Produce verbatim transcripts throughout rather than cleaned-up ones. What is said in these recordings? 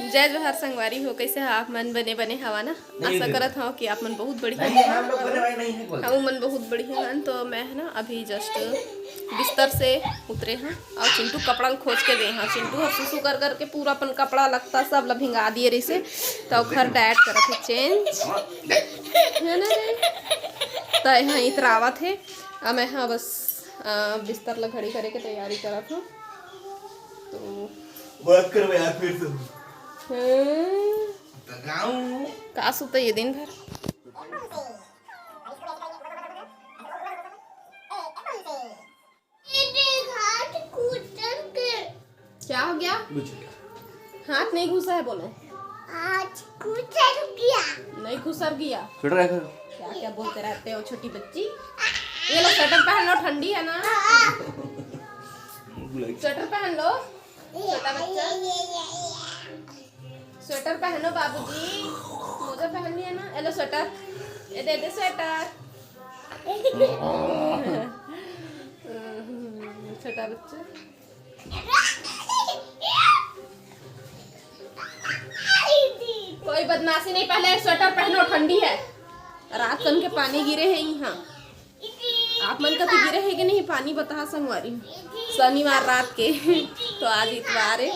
जय जोहार संगवारी हो, कैसे हो आप मन? बने बने हवा ना? आशा करत हूँ कि आप मन बहुत बढ़िया हो। हम मन बहुत बढ़िया हन। तो मैं है ना अभी just बिस्तर से उतरे हूँ और चिंटू कपड़ा ल खोज के दे हूँ। चिंटू हर सुसु कर करके पूरा अपन कपड़ा लत्ता सब ला भिंगा दिए रहिसे, तो घर डाइट करत है चेंज, है ना रे? तो यहाँ इतरावत है। अब मैं हाँ बस अ, बिस्तर ला घड़ी करे के तैयारी करत हूँ। तो बात करबे यार फिर से। हम्म। का सुता ये दिन भर? क्या हो गया? हाथ नहीं घुसा है बोलो। हाथ घुसर गया। नहीं घुसर गया। फिर रखो। क्या क्या बोलते रहते हो छोटी बच्ची? ये लो स्वेटर पहन लो, ठंडी है ना। स्वेटर पहन लो छोटा बच्चा। स्वेटर पहनो बाबूजी, मोजा पहन लिया ना। ये लो स्वेटर, ये दे दे स्वेटर। छोटा बच्चा। कोई बदमाशी नहीं, पहले स्वेटर पहनो, ठंडी है। रात कन के पानी गिरे है यहाँ। आप मन कति गिरे है कि नहीं पानी, बता संगवारी। शनिवार रात के तो आज इतवार है।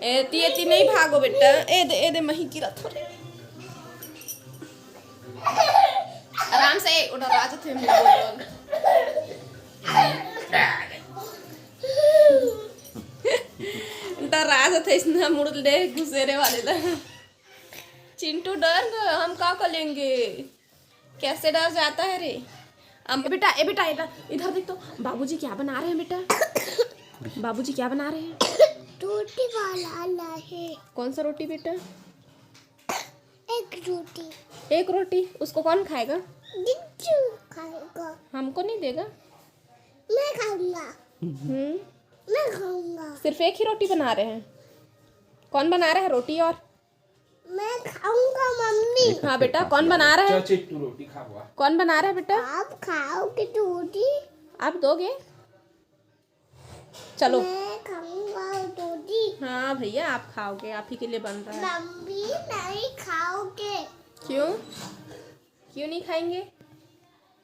एती एती नहीं भागो बेटा। ए दे, ए दे, मही गिरा थोड़े। आराम से उड़ा राज थे। डरा जाते इसने मुड़ ले घुसेरे वाले ला। चिंटू डर गए, हम का कर लेंगे? कैसे डर जाता है रे? हम बेटा, ए बेटा, इधर, इधर देख तो, बाबूजी क्या बना रहे हैं बेटा? बाबूजी क्या बना रहे हैं? रोटी वाला ला है। कौन सा रोटी बेटा? एक रोटी। एक रोटी, उसको कौन खाएगा? बिट्टू खाएगा। हमको नहीं देगा। मैं खाऊंगा। हम्म। मैं खाऊंगा। सिर्फ एक ही रोटी बना रहे हैं। कौन बना रहा है रोटी? और मैं खाऊंगा मम्मी। हाँ बेटा, कौन बना रहा है? चल, चल, तू रोटी खा हुआ। कौन बना रहा है बेटा? आप खाओगे रोटी? आप दोगे? चलो। मैं खाऊंगा रोटी। हाँ भैया, आप खाओगे, आप ही के लिए बन रहा है। मम्मी नहीं खाओगे। क्यों? क्यों नहीं खाएंगे?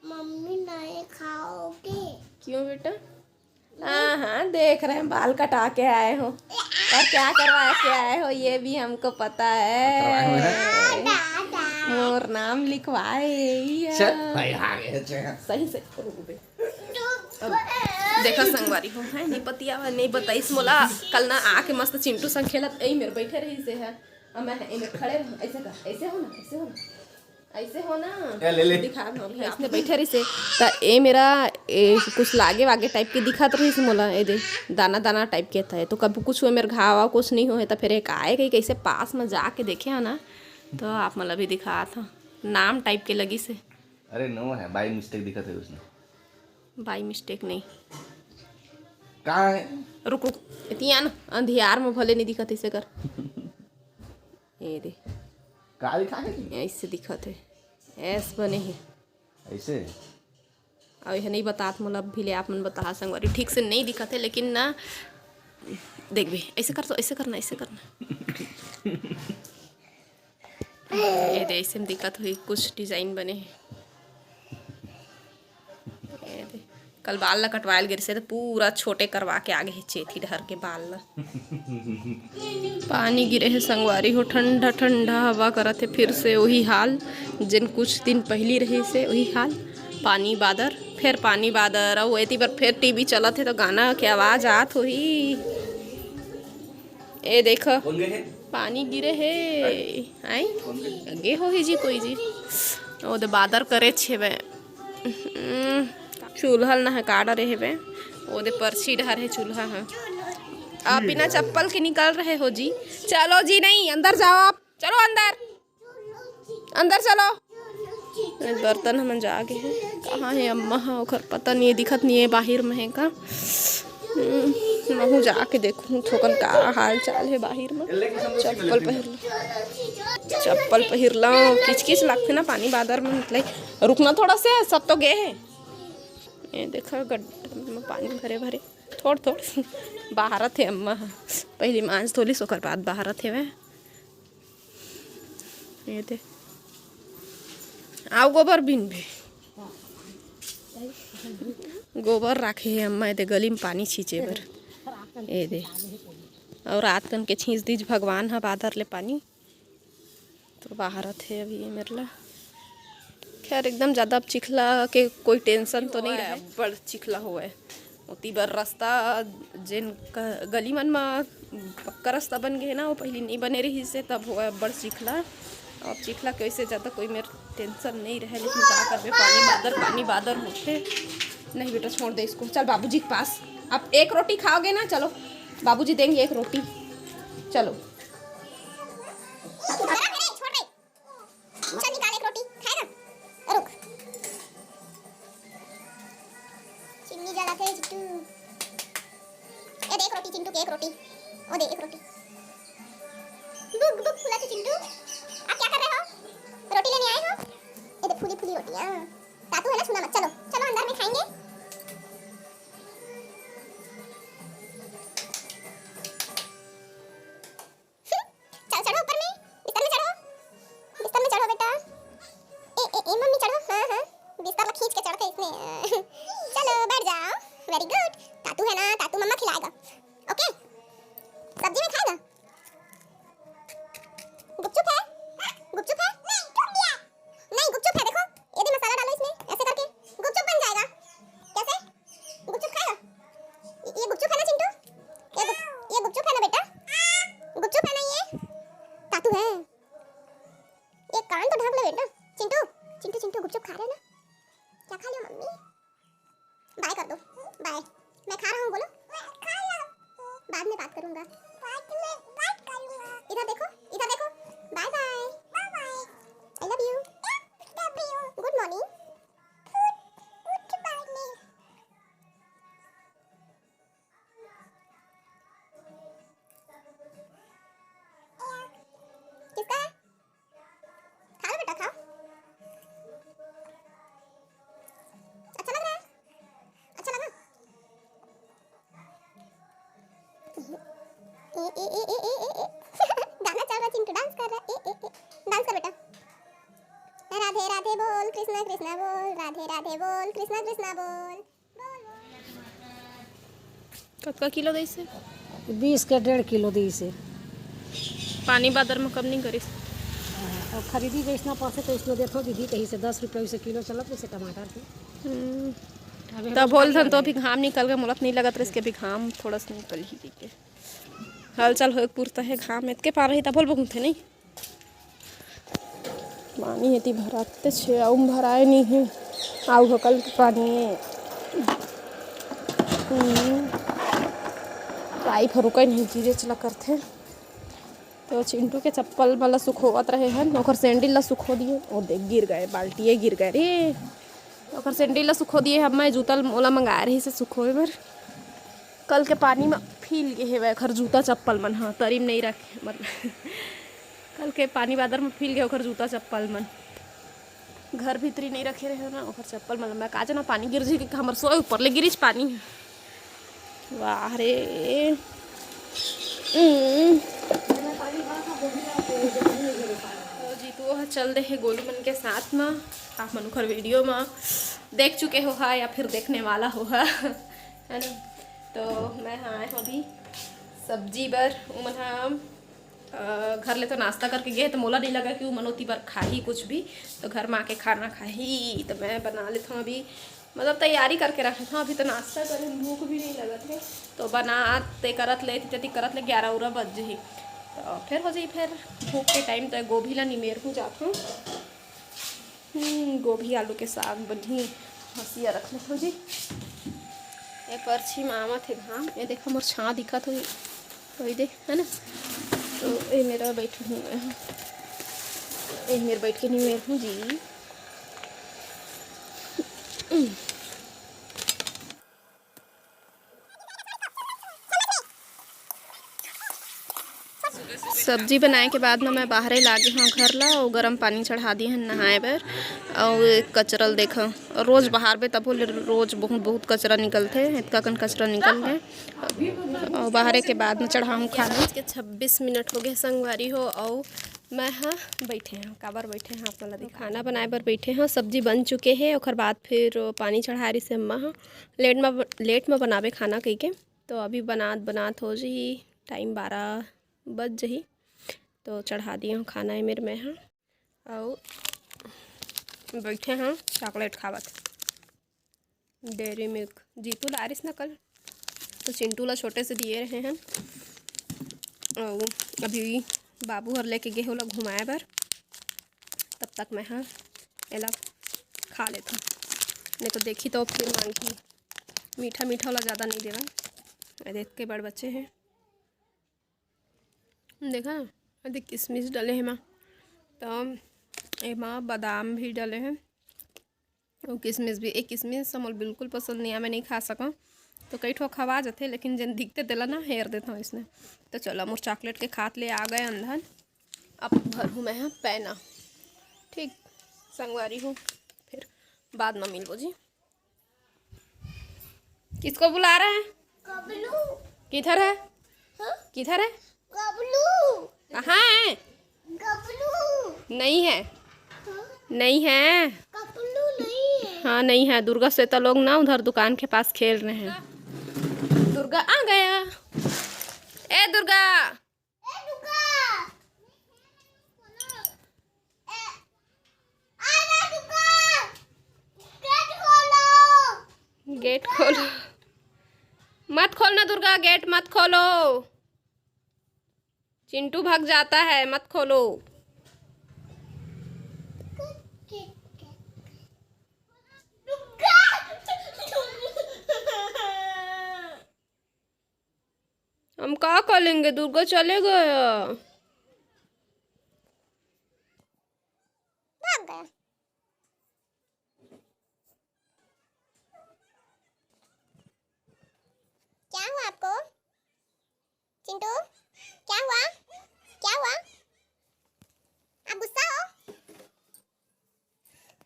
मम्मी नहीं खाओगे। क्यों बेटा? हाँ हाँ, देख रहे हैं, बाल कटा के आए हो और क्या करवा के आए हो, ये भी हमको पता है। करवाए हो ना? मोर नाम लिखवाए। चल भाई, आ गए, अच्छा। सही से रुक बे। अब देखा संगवारी हो, है नहीं पतिया, नहीं बताइस मोला। कल ना आके मस्त चिंटू संग खेलत, यही मेरे बैठे रही से है। अब मैं यही मेरे खड़े रहूं, ऐसे कर, ऐसे हो ना, ऐसे हो ना, ऐसे हो ना। ए, ले, ले। दिखा दो, ऐसे बैठे रही से। त ए मेरा, ए, कुछ लागे वागे टाइप के दिखत रही से मोला, ए दे, दाना दाना टाइप के था। तो कभी कुछ हुए मेरे घाव कुछ नहीं हुए, तो फिर एक आए कहीं कैसे पास में जाके देखे है ना, तो आप मोला भी दिखा था, नाम टाइप के लगी से। अरे नो है, बाई मिस्टेक दिखत है उसने। बाई मिस्टेक नहीं। कहाँ है? रुक रुक, इतिया ना अंधियार में भले नहीं दिखत इसे कर। ये दे। का लिखा है जी? ऐसे दिखत है, ऐस बने है। ऐसे? अब यह नहीं बतात मोला, अब भी ले आप मन बता संगवारी, ठीक से नहीं दिखत है, लेकिन ना देख भी ऐसे कर, तो ऐसे करना, ऐसे करना। ये दे, ऐसे में दिखत हुई कुछ डिजाइन बने हे। ये दे, कल बाल ला कटवायल गिर से तो पूरा छोटे करवा के आगे हे चेथी डहर के बाल ला। पानी गिरे हे संगवारी हो, ठंडा ठंडा हवा करत हे, फिर से वही हाल जेन कुछ दिन पहली रहे से वही हाल, पानी बादर, फिर पानी बादर। अउ एती बर फिर टीवी चलत हे तो गाना के आवाज आत होही। ए देख, पानी गिरे हे। आई गे होही जी कोई जी। ओ दे बादर करे छेबे। हम्म, चूल्हा ल नहा का डरे हेबे। ओ दे परछी डहर हे चूल्हा ह। आप बिना चप्पल के निकल रहे हो जी। चलो जी, नहीं, अंदर जाओ आप। चलो अंदर। अंदर चलो। बर्तन हमन जागे हे। कहाँ हे अम्मा ह? ओकर पता नहीं हे, दिखत नहीं हे, बाहिर में हे का? हम्म, महू जाके देखूँ थोकन का हाल चाल हे बाहिर में। चप्पल पहिर लो, चप्पल पहिर लो। किच किच लगथे ना पानी बादर में, मतलब रुकना थोड़ा से, सब तो गे हे। ये देखो गड्ढा में पानी भरे भरे, थोड़ थोड़ बाहरत हे अम्मा ह। पहली मांज धोलिस, ओकर बाद बाहरत हे वह। ये दे, आओ गोबर बिनबे। गोबर राखे हे अम्मा, ये दे गली में पानी छींचे बर। ये दे, और रात कन के छींच दीज भगवान ह बादर ले पानी। तो बाहर आथे अभी ये मेरला। खैर, एकदम ज़्यादा अब चिखला के कोई टेंशन तो नहीं रहे। बड़ चिखला होवय, ओती बर रास्ता, जेन क-, गली मन म पक्का रास्ता बन गे हे ना, वो पहिली नहीं बने रहिस हे, तब होवय बड़ चिखला। अब चिखला के वैसे ज़्यादा कोई मेर टेंशन नहीं रहे, लेकिन का करबे, पानी बादर, पानी बादर होथे। नहीं बेटा, छोड़ दे इसको, चल बाबूजी के पास। आप एक रोटी खाओगे ना, चलो बाबूजी देंगे एक रोटी, चलो। छोड़ दे। चल निकाल एक रोटी खाएगा। रुक, चिन्नी जलाते हैं चिट्टू। ये दे एक रोटी चिंटू के, एक रोटी। वो दे एक रोटी। बुक बुक फुला थे चिंटू। आप क्या कर रहे हो? रोटी लेने आए हो? ये दे फूली फूली रोटियाँ। तातू है ना, छूना मत। चलो चलो अंदर में खाएंगे। चल चढ़ो ऊपर में, बिस्तर में चढ़ो, बिस्तर में चढ़ो बेटा। ए ए ए मम्मी चढ़ो, हाँ हाँ, बिस्तर ला खींच के चढ़ते इसने। चलो बैठ जाओ, very good। तातू है ना, तातू मम्मा खिलाएगा। ओके, सब्जी में खाएगा? गुपचुप है, गुपचुप है। नहीं, गुपचुप है, देखो, ये भी मसाला डालो इसमें, ऐसे करके गुपचुप बन जाएगा। कैसे? गुपचुप खाएगा? ये, ये गुपचुप है ना चिंटू? ये गुप-, ये गुपचुप है ना बेटा? गुपचुप है ना ये? तातू है। ये कान तो ढक लो बेटा। चिंटू, चिंटू, चिंटू, गुपचुप खा रहे हैं ना? क्या खा लियो मम्मी? बाय कर दो, बाय। मैं खा रहा हूँ, बोलो। बाद में बात करूँगा। बाद में बात करूँगा। इधर देखो, इधर देखो। बाय बाय। बाय बाय। I love you। Love you। Good morning। Good, good morning। किसका है? खा लो बेटा, खाओ। अच्छा लग रहा है? अच्छा लगा? ए, ए, ए। गाना चल रहा है, चिंटू डांस कर रहा है। ए, ए, ए। डांस कर बेटा। राधे राधे बोल, कृष्णा कृष्णा बोल, राधे राधे बोल, कृष्णा कृष्णा बोल। कतका किलो दइसे? बीस के डेढ़ किलो दइसे। पानी बादर में कम नहीं करिस। और खरीदी जैसना पासे तो इसमें देखो दीदी, कहीं से दस रुपये से किलो चलत जैसे टमाटर के। हम्म। अबे तब हम बोल खा धन तो लेंगे। अभी घाम निकल गए, मोला तो नहीं लगत रहिस के अभी घाम थोड़ा सा निकल ही दिखे। हलचल होए पुरता है घाम, इतके पार रही तब बोल बहुत थे नहीं। पानी एती भरातेच हे, अउ भराए नइ हे, अउ हकल के पानी हे। हम्म, पाइप ह रुकय नहीं, गिरेच ला करथे। तो चिंटू के चप्पल मन ला सुखोवत रहे हन, ओकर सैंडल ला सुखो दिए, ओ देख गिर गए, बाल्टिये गिर गए रे। ओकर सैंडल ला सुखो दिए हब मैं, जूता ल-, ओला मंगाए रहिस हे सुखोए बर। कल के पानी म फील गे हेवय ओखर जूता चप्पल मन ह, तरी म नइ रखे मन। कल के पानी बादर म फील गे ओखर जूता चप्पल मन। घर भीतरी नइ रखे रहे ना ओखर चप्पल मन। मैं का जाना पानी गिर जी कि हमर सोए ऊपर ले गिरिच पानी। वाह रे। हम्म। तो जीतू ह चल दे हे गोलू मन के साथ म। आप मन ओखर वीडियो म देख चुके हो हा या फिर देखने वाला हो हा, है ना? तो मैं हा आए हूँ अभी सब्जी बर। उमन हा, अ, घर ले तो नाश्ता करके गे, तो मोला नहीं लगा कि उमन ओती बर खाही कुछ भी, तो घर में आके खाना खाही। तो मैं बना लेता हूँ अभी, मतलब तैयारी करके रख लेता हूँ। अभी तो नाश्ता करे, भूख भी नहीं लगत है, तो बनाते करत ले, एती तेती करत ले ग्यारह उरह बज जाही, तो फिर हो जाही फिर भूख के टाइम। तो गोभी ला निमेर हूँ जात हूँ। हम्म, गोभी आलू के साग बनही। हंसिया रख लेथव जी। ए परछी म आवत हे घाम। ए देखो मोर छाँह दिखत होही। वही दे, है ना? तो ए मेरा बैठू हूँ मैं। ए मेर बैठ के निमेर हूँ जी। सब्जी बनाए के बाद म मैं बाहरे लागे हव घर ला, अउ गरम पानी चढ़ा दिए हन नहाए बर। अउ कचरा ल देखव, रोज बहारबे तभो ले रोज बहुत, बहुत कचरा निकलथे, एतका कन कचरा निकलथे। अउ बाहरे के बाद म चढ़ाहूँ खाना। आज के छब्बीस मिनट हो गए संगवारी हो, अउ मैं ह बइठे हँव, काबर बइठे हँव, आप मन ला दिखा। खाना बनाए बर बइठे हँव, सब्जी बन चुके हे, ओकर बाद फिर पानी चढ़ाए रहिस हे अम्मा ह। लेट म, लेट म बनाबे खाना कहिके, तो अभी बनात बनात हो जही टाइम बारह बज जही, तो चढ़ा दिए हँव खाना ए मेर मैं ह। अउ बइठे हँव चॉकलेट खावत। डेयरी मिल्क जीतू लारिस न कल, तो चिंटू ला छोटे से दिए रहे हन। अउ अभी बाबू हर लेके गे हे ओला घुमाए बर, तब तक मैं ह एला खा लेथँव, नहीं तो देखही तो फिर मांगही। मीठा मीठा वाला ज़्यादा नहीं देवय। ए देख के बड़ बच्चे हे, देखा ना, ए देख किशमिश डले हे एमा, तो एमा बादाम भी डले हे। अउ किशमिश भी, ए किशमिश ह मोला बिल्कुल पसंद नहीं आय, मैं नहीं खा सकँव, तो कई ठो खवा जाथे, लेकिन जेन दिखथे तेला ना हेर देथँव अइसने। तो चलो, मोर चॉकलेट के खात ले आ गए अंधन, अब भरहूँ मैं ह पैना। ठीक संगवारी हो, फिर बाद म मिलबो जी। किसको बुला रहा है? गबलू। किधर है? हाँ? किधर है? गबलू। कहाँ है? गबलू। नहीं है। हाँ? नहीं है। गबलू नहीं है। हाँ, नहीं है। दुर्गा श्वेता लोग ना उधर दुकान के पास खेल रहे हैं। दुर्गा आ गया। ए दुर्गा। ए दुर्गा। ए, आ ना दुर्गा। गेट खोलो। गेट खोलो। मत खोलना दुर्गा, गेट मत खोलो। चिंटू भाग जाता है, मत खोलो। हम का करेंगे, दुर्गा चले गया। भाग गया। क्या हुआ आपको? चिंटू, क्या हुआ? क्या हुआ? आप गुस्सा हो?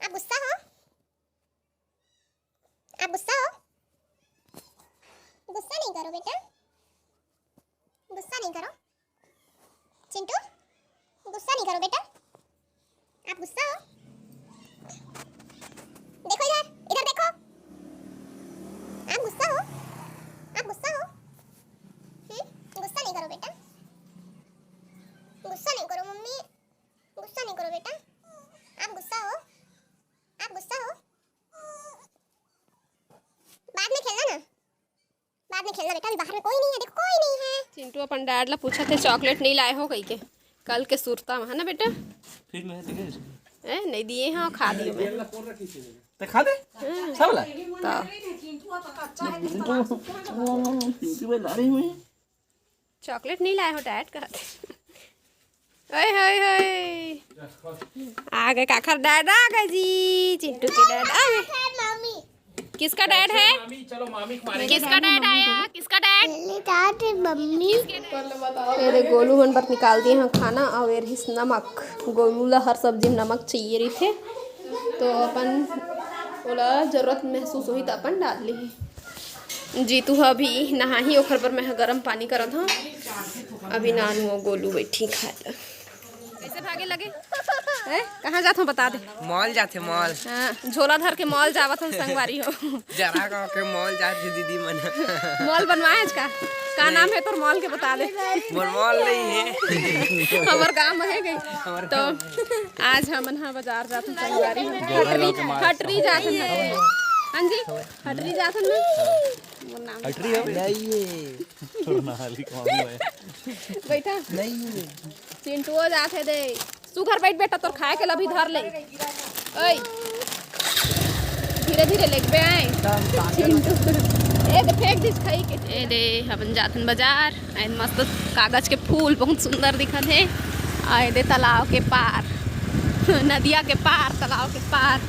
आप गुस्सा हो? आप गुस्सा हो? गुस्सा नहीं करो बेटा, गुस्सा नहीं करो। चिंटू, गुस्सा नहीं करो बेटा। आप गुस्सा हो? देखो इधर, इधर देखो। आप गुस्सा हो? आप गुस्सा हो? हम्म? गुस्सा नहीं करो बेटा। गुस्सा नहीं करो मम्मी। गुस्सा नहीं करो बेटा। आप गुस्सा हो? आप गुस्सा हो? बाद में खेलना ना। बाद में खेलना बेटा, अभी बाहर में कोई नहीं है, देखो कोई नहीं है। चिंटू अपन डैड ला पूछत हे, चॉकलेट नहीं लाए हो कहिके, कल के सुरता में, है ना बेटा? फ्रिज में है, देखे इसको। ए, नहीं दिए हैं, खा दिए मैं। ते खा दे। हाँ। सब ला। तो पिंकी भाई ला रही हुई। चॉकलेट नहीं लाए हो डैड, कहते। ओए होए होए, आ गए काखर डैड, आ गए जी, चिंटू के डैड आ गए। किसका डैड है? मामी, चलो मामी को मारेंगे। किसका डैड आया? किसका डैड? Dad mummy. ये देख, गोलू मन बर निकाल दिए हैं खाना, अउ ये रहिस नमक। गोलू ला हर सब्जी में नमक चाहिए रहिथे, तो अपन ओला जरूरत महसूस होही त अपन डाल लिही। जीतू ह अभी नहाही, ओखर बर मैं ह गरम पानी करत हँव। अभी नानू अउ गोलू बैठी खाए ला। कैसे भागे लगे? हैं? कहाँ जात हो बता दे। मॉल जाथे, मॉल। हाँ, झोला धर के मॉल जावत हन संगवारी हो। जरा गाँव के मॉल जाथे दीदी मन। मॉल बनवाए आज का? का नाम है तोर मॉल के बता दे। मोर मॉल नहीं है। हमर गाँव में है गई। हमर तो गाँव में। आज हमन हा बाजार जात हन संगवारी हो। झोला हटरी, लेके मार। हटरी जात हन हटरी। हाँ जी, हटरी जात हन ना। मोर नाम हटरी हो? नहीं है। छोड़ ना, हाली कमाबू है। बैठा। नहीं। चिंटुओ जाथे दे। सुघर बैठ बेटा, तोर खाए के लभी धर ले। ओए। धीरे धीरे लेगबे आए। चिंटू। ए दे फेंक दिस खाई के। ए दे, हमन जाथन बाजार। ए मस्त कागज के फूल बहुत सुंदर दिखत हे। आ ए दे तालाब के पार। नदिया के पार, तालाब के पार।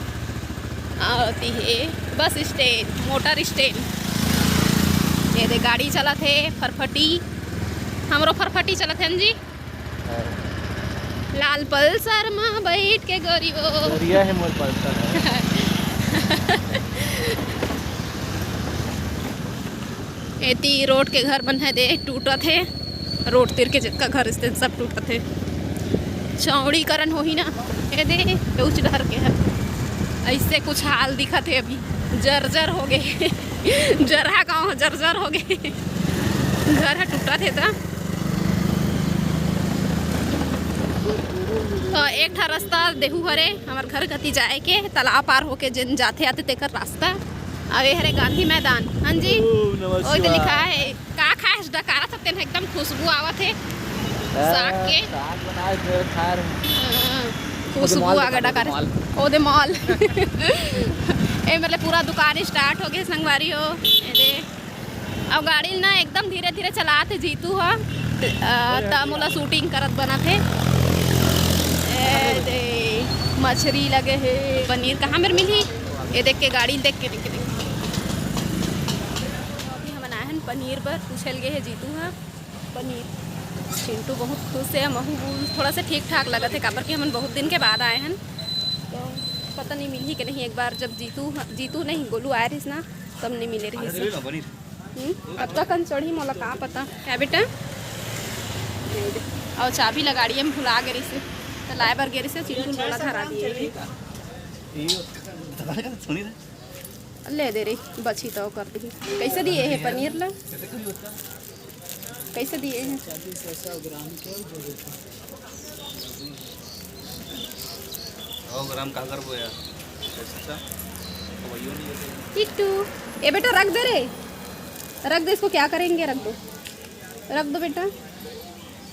अउ ओती हे बस स्टैंड, मोटर स्टैंड। ये दे गाड़ी चलत हे, फरफटी। हमरो फरफटी चलत हे न जी। हाँ। लाल पल्सर म बैठ के गोरी वो। गोरिया हे मोर पल्सर ह। एती रोड के घर मन हे दे, टूटत हे। रोड तीर के जतका घर रहिथे, सब टूटत हे। चौड़ीकरण होही ना, ये दे, ये उच डहर के है। ऐसे कुछ हाल दिखत हे अभी, जर्जर हो गए। जरहा गाँव ह, जर्जर हो गए। घर ह टूटत हे त। तो एक ठा रास्ता देहू हरे हमर घर कति जाए के, तालाब पार होके जेन जाथे आथे तेकर रास्ता। अउ ये हरे गांधी मैदान। हाँ जी, ओम नमः ओई तो शिवाय। लिखा है। का खाए हस? डकारा सब तेन एकदम खुशबू आवत हे। साग के। साग बनाए थे, खा रहे हैं। हाँ, ओदे खुशबू मॉल आ दिखा गया दो, डकारा। मॉल। ओदे मॉल। ए मतलब पूरा दुकान स्टार्ट हो गए संगवारी हो। ए दे। अब गाड़ी ना एकदम धीरे धीरे चलात हे जीतू ह। अ, त मोला शूटिंग करत बनत हे। ए दे मछरी लगे हे। पनीर कहाँ मेर मिलही? ये देख के गाड़ी देख के देख के देख। अभी हमन आए हन पनीर बर, पूछे ल गे हे जीतू ह। पनीर। चिंटू बहुत खुश है, महू बोल थोड़ा सा ठीक ठाक लगत है, काबर कि हमन बहुत दिन के बाद आए हन, तो पता नहीं मिलही कि नहीं। एक बार जब जीतू, जीतू नहीं, गोलू आए रहिस ना, तब नहीं मिले रहिस। हम्म, अब तक कन चढ़ी मोला का पता। क्या बेटा? और चाबी ला गाड़ी में भुला गे रहिस, तो लाए बर गे रहिस, चिंटू मोला धरा दिए। ले दे रे, बची तो कर दी। कैसे दिए है पनीर ला? कैसे दिए हैं? सौ ग्राम का करबो यार, पैसा खवाइयो नहीं है। टिट्टू, ये बेटा रख दे रे, रख दे इसको, क्या करेंगे, रख दो, रख दो बेटा,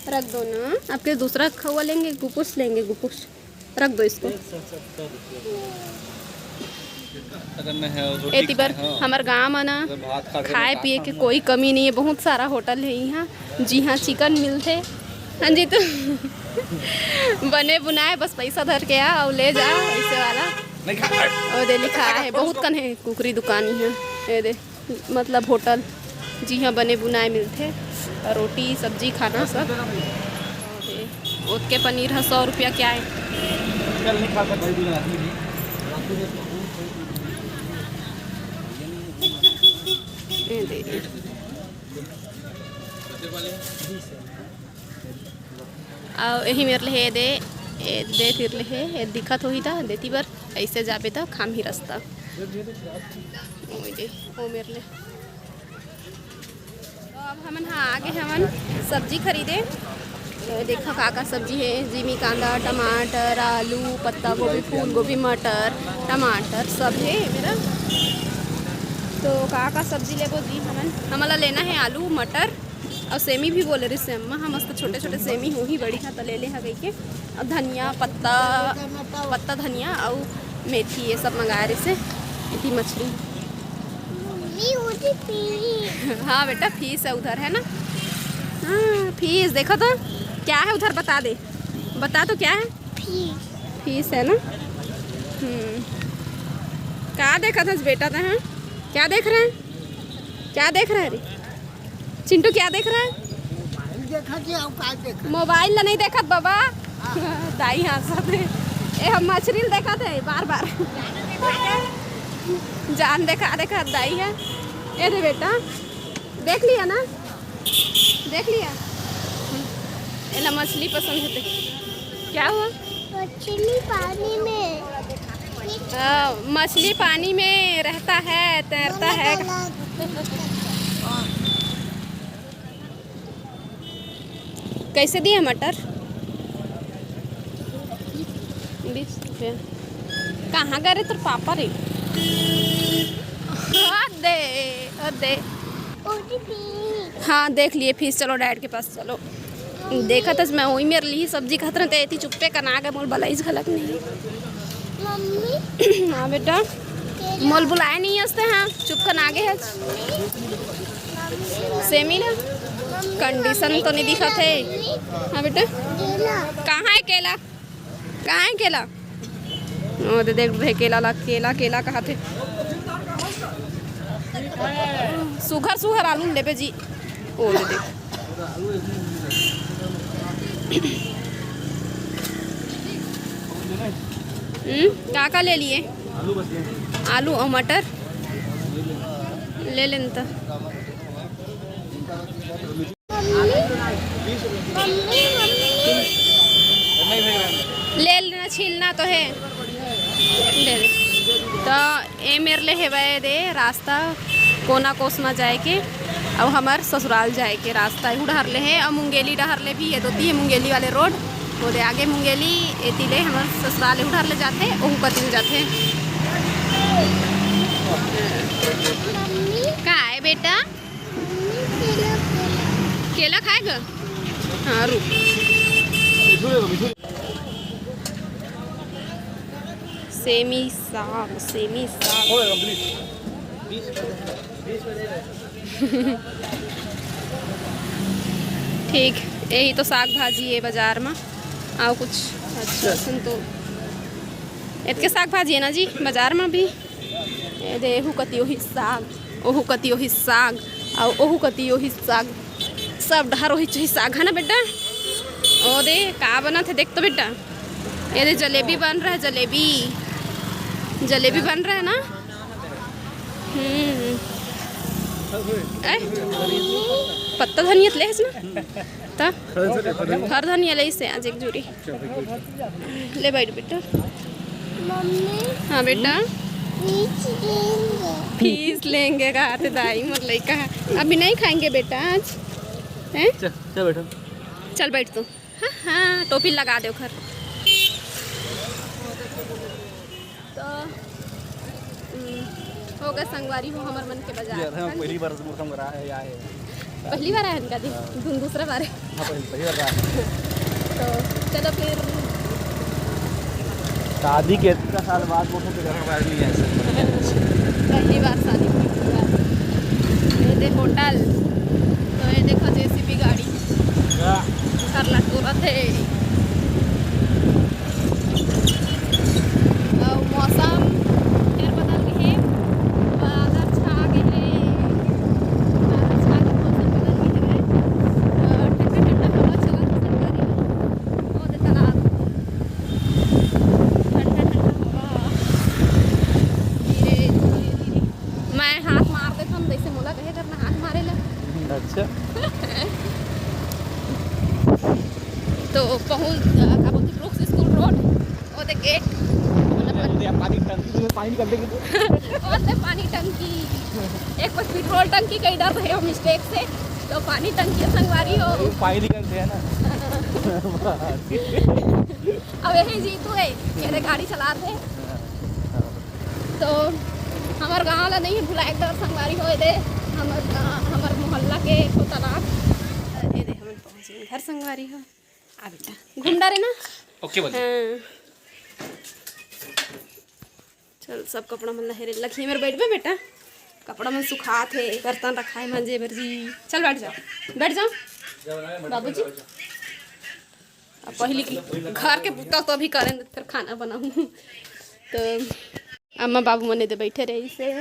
रख दो ना। आपके दूसरा खवा लेंगे, गुपुस लेंगे, गुपुस। रख दो इसको। अगर मैं है, रोटी एती बर खाए, हाँ। हमर गांव म ना अगर भात खा के खाए मैं पिए के खाऊंगा। कोई कमी नहीं है, बहुत सारा होटल है यहाँ, जिहाँ चिकन मिलथे। हाँ जी, तो बने बुनाए बस पैसा धर के आ और ले जा, ऐसे वाला। नहीं खा। और दे लिखा है, बहुत कन है कुकरी दुकान यहाँ, ये दे। मतलब होटल, जिहाँ बने बुनाए मिलथे, रोटी, सब्जी, खाना सब। ओतके पनीर ह सौ रुपया क्या है? ये दे। अउ एही मेर ले हे दे, ए दे तीर ले हे, ए दिखत होही त देती बर, अइसे जाबे त खाम ही रस्ता। ओए दे, ओ मेर ले। तो अब हमन हा आगे हवन सब्जी खरीदे। तो देखो का का सब्जी हे, जिमी कांदा, टमाटर, आलू, पत्ता गोभी, फूल गोभी, मटर, टमाटर सब हे मेरा। तो का का सब्जी लेबो जी हमन? हमन ला लेना हे आलू, मटर, अउ सेमी भी बोले रहिस अम्मा, हाँ, मस्त छोटे-छोटे सेमी होही, बढ़िया, त ले ले हा कहिके। अउ धनिया पत्ता, पत्ता धनिया अउ मेथी, ये सब मंगाए रहिस हे। इति मछली। मम्मी, वो जी पी। हाँ बेटा, फीस है उधर, है ना? हाँ, फीस देखो तो, क्या है उधर, बता दे, बता तो क्या है? फीस। फीस है ना? हम्म। का देखत हस बेटा तैं, हाँ? क्या देख रहे हैं? क्या देख रहा है रे? चिंटू क्या देख रहा है? मोबाइल देखा जी, और का देखा? मोबाइल ला नहीं देखत बाबा। हाँ। दाई हाँसत हे। ए, हम मछली ल देखत हे बार बार। जान देखा देखा दाई है। ए रे बेटा, देख लिया ना, देख लिया। एला मछली पसंद है, देख। क्या हुआ? मछली पानी में। हाँ, मछली पानी में रहता है, तैरता है। कैसे दिए मटर? बीस रुपया। कहाँ गए रे तोर पापा रे? आ दे, आ दे। हाँ, देख लिए फीस। चलो डैड के पास चलो। देखत हस मैं ओही मेर लिही सब्जी खात रहते, एती चुप्पे कना गे, मोर बलाइस घलक नहीं। मम्मी। हाँ बेटा, केला। मोल बुलाए नहीं हस तैं, हाँ, चुप कना गे हस। मम्मी। सेमी ना, मम्मी, कंडीशन तो नहीं दिखत हे। मम्मी। हाँ बेटा, केला। कहाँ है केला? कहाँ है केला? ओ दे देख रहे केला ला, केला, केला कहा थे। सुघर सुघर आलू लेबे जी। ओ दे देख। हम्म, का का ले लिए? आलू और मटर ले लेन त। Mummy, mummy, mummy. छीलना तो हे। दे दे। तो ए मेर ले हेवय दे रास्ता कोना कोस म जाए के, अउ हमर ससुराल जाए के रास्ता एहू डहर ले हे, अउ मुंगेली डहर ले भी ये दोती हे, मुंगेली वाले रोड। ओदे आगे मुंगेली, एती ले हमर ससुराल एहू डहर ले जाथे, ओहू कति ले जाथे। का आए बेटा? केला खाएगा? हाँ, रुक। सेमी साग, सेमी साग। ठीक, यही तो साग भाजी है बाजार में, और कुछ अच्छा सुन तो इतके साग भाजी है ना जी बाजार में भी। ये दे, एहू कति ओही साग, ओहू कति ओही साग, अउ ओहू कति ओही साग, सब डहर ओही चही साग है ना बेटा। ओ दे, का बनत हे देख तो बेटा। ये दे, जलेबी बन रहा है, जलेबी, जलेबी बन रहा है ना। हम्म। ए? पत्ता धनिया तो ले है ना? त हर धनिया ले इसे आज एक जूरी। ले बैठ बेटा। मम्मी, हाँ बेटा। पीस लेंगे। पीस लेंगे, कहा थे दाई मोर लइका। अभी नहीं खाएंगे बेटा आज, हैं? चल, चल बैठो। चल बैठ तू। हाँ, हाँ, टोपी लगा दे ओखर। तो, हम्म, हो गए संगवारी हो हमर मन के बाजार। यार, हम पहली बार मुर्खम करा है, आए हैं। पहली बार आए इनका दिन, हाँ। धुन दूसरा बार है। हाँ, पहली, पहली बार आए हैं। तो चलो फिर। शादी के इतना साल बाद वो तो घर बाहर नहीं आए सर। पहली बार शादी की, पहली बार। ये दे होटल, तो ये देखो जेसीबी गाड़ी। हाँ। कर ला तुरंत है। अउ मौसम फेर बदल गे हे, बादर छा गे हे, बादर छा के मौसम बदल गे हे। अ, ठंडा ठंडा हवा चलत हे संगवारी हो। ओ दे तालाब, ठंडा ठंडा हवा। धीरे धीरे धीरे। मैं हाथ मार देथन, जैसे मोला कहे करना हाथ मारे ला। अच्छा। तो पहुंच, अ, का बोलते, ब्रुक्स स्कूल रोड, ओदे गेट, मतलब अरे, पानी टंकी, तुम्हें पानी निकल देगी। ओदे पानी टंकी, एक बार पेट्रोल टंकी कहीं डर रहे हो मिस्टेक से, तो पानी टंकी संगवारी हो। वो पानी निकलते हैं ना। अब यही जीतू है, मेरे गाड़ी चला थे। तो हमर गांव ला नहीं भुलाए के डर संगवारी हो, ए दे हमर गांव, हमर मोहल्ला के एक ठो तालाब। ए दे हमन पहुंच गए घर संगवारी हो। आ बेटा, घूम डारे ना। ओके बोल। हाँ। चल, सब कपड़ा मन ला हेरे लखी मेर बैठबे बेटा। कपड़ा मन सुखात हे, बर्तन रखाए मांजे बर जी। चल बैठ जाओ, बैठ जाओ। बाबूजी, अब पहली की घर के बुता तो अभी करें, फिर खाना बनाऊँ। तो अम्मा बाबू मने दे बैठे रही से,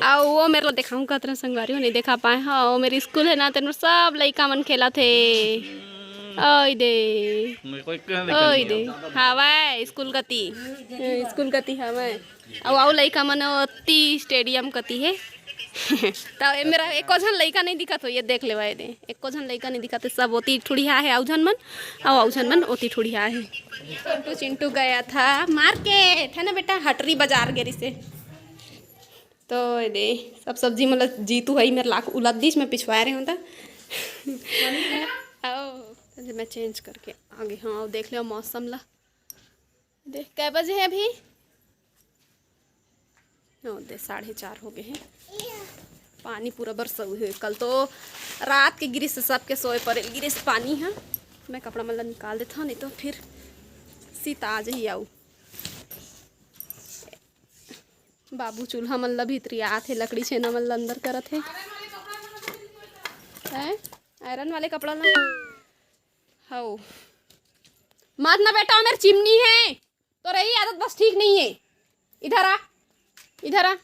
आ वो मेरे ला देखाऊँ कहत रहे संगवारी हो, नहीं देखा पाए। हाँ, वो मेरे स्कूल है ना, तेन सब लइका मन खेला थे। ओए दे, मेरे को एक लइका ओए नहीं दे, आता। हवय स्कूल कती, स्कूल कती हवय। अउ, अउ लइका मन ओती स्टेडियम कती हे। त ए मेरा एको झन लइका नहीं दिखत हो, ये देख लेवा, ये दे। एको झन लइका नहीं दिखत हे, सब ओती ठुड़िया हे, अउ झन मन, अउ, अउ झन मन ओती ठुड़िया हे। चिंटू, चिंटू गया था मार्केट, है ना बेटा, हटरी बाजार गे रिसे। तो ये दे, सब सब्जी मतलब जीतू है, मेरे लाख उलद दीस, मैं पिछवाए रहे हूँ तो। आओ, तो मैं चेंज करके आ गई हूँ। आओ, देख लो मौसम ला। देख, कै बजे है अभी? ओ, दे, साढ़े चार हो गए हैं। पानी पूरा बरसा हुए। कल तो रात के गिरिस, सबके सोए पड़े गिरिस पानी। हाँ, मैं कपड़ा मन ला निकाल देता हूँ, नहीं तो फिर सीता आ जाही। आऊ, बाबू चूल्हा मन ला भीतरी आथे, लकड़ी छेना मन ला अंदर करत हे। हैं? आयरन वाले कपड़ा ला। हव। मत ना बेटा, मेर चिमनी है। तोर यही आदत बस ठीक नहीं है। इधर आ, इधर आ।